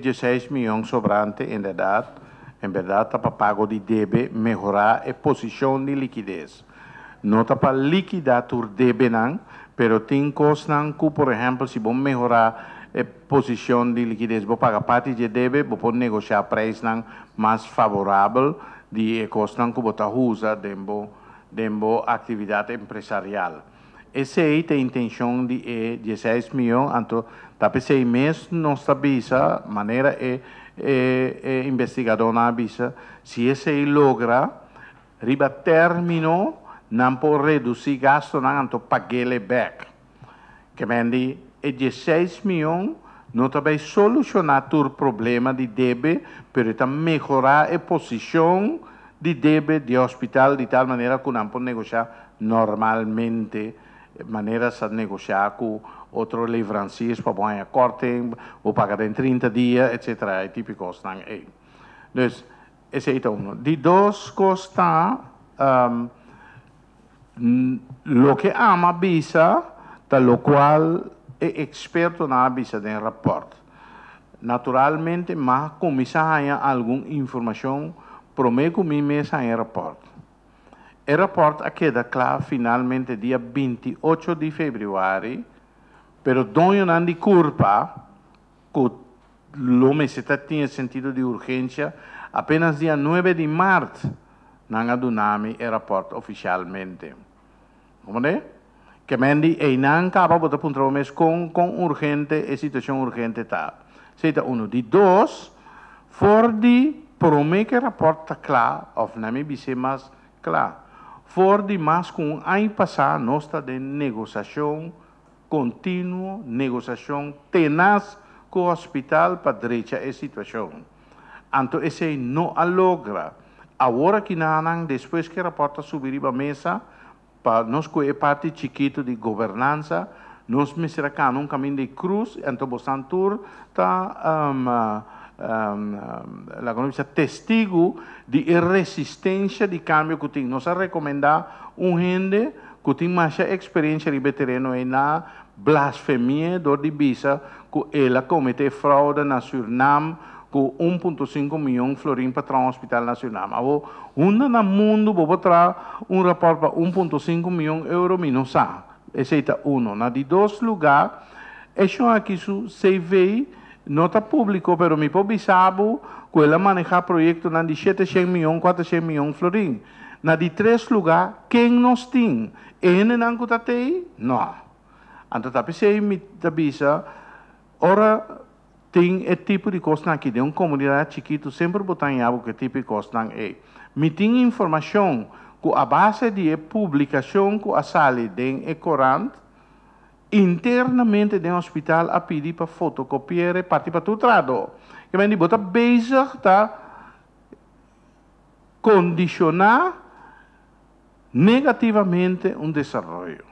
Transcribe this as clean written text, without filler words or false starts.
16 mion sobrante inderdaad, en berdad ta pa pago di debe, mehora e posicion di likides. No ta pa likida tur debenan, pero tin cosnan cu por ehempel si bo mehora e posicion di likides, bo paga parti dje debe, bo por negosha prijsnan mas favorabel di e cosnan cu bo ta usa den bo actividad empresarial. Esei ta e intencion di e 16 mion, anto ta p'esei mes nos ta bisa, manera e investigadornan a bisa, si esei logra, riba termino, nan por reduci gastonan anto pag'e bek. Kemen di e 16 mion no ta bay soluciona tur problema di debe, pero ta mehora e posicion di debe di hospital di tal manera cu nan por negosha normalmente, manera sa negosha cu otro leveranciers pa bon korting, of paga den 30 dia, etc. E tipico nan ei. Dus, esei ta uno. Di dos cos ta, loke ami a bisa, ta locual e expertonan a bisa den rapport. Naturalmente, m'a cuminsa haya algun informacion prome cu mi mes e rapport. E rapport a keda cla finalmente dia 28 di februari, pero doñonan di curpa, cu lo mester tin sentido di urgencia, apenas dia 9 di maart, nan a duna mi e rapport oficialmente. Con ta? Kemen di einan caba bo ta puntra mes con urgente e situacion urgente ta. Esei ta uno. Di dos, for di prome cu e rapport ta cla, of laga mi bisa mas cla. For di mas cu un aña pasa, nos ta den negociacion continuo, negociacion tenaz cu hospital pa drecha e situacion. Anto esei no a logra. Awor aki nan, despues cu e rapport a subi riba mesa, pa nos cu e parti chikito di gobernanza, nos mester cana un caminda di cruz, anto boso tur ta laga nos bisa testigo di resistencia di cambio cu tin. Nos a recomenda un hende cu tin mas experiencia riba tereno y nan a blasfemia door di bisa cu el a comete fraude na Surinam cu 1.5 mion florin pa traha un hospital na Surinam. Awo, unda na mundo bo por traha un rapport pa 1.5 mion euro, mi no sa. Esei ta uno. Na di dos lugar, esaki su CV no ta publico, pero mi por bisa bo cu el a maneha proyectonan di 700 mion, 400 mion florin. Na di tres lugar, ken nos tin? E hendenan cu t'ey? No. Anto ta p'esei mi ta bisa, ora tin e tipo di cos aki den un comunidad chikito, semper bo ta haya e tipo di cos ey. Mi tin informacion cu a base di publicacion cu a sali den e corant, internamente den hospital a pidi pa fotocopia parti pa tur trahado. Kemen di bo ta bezig ta condiciona negativamente un desaroyo.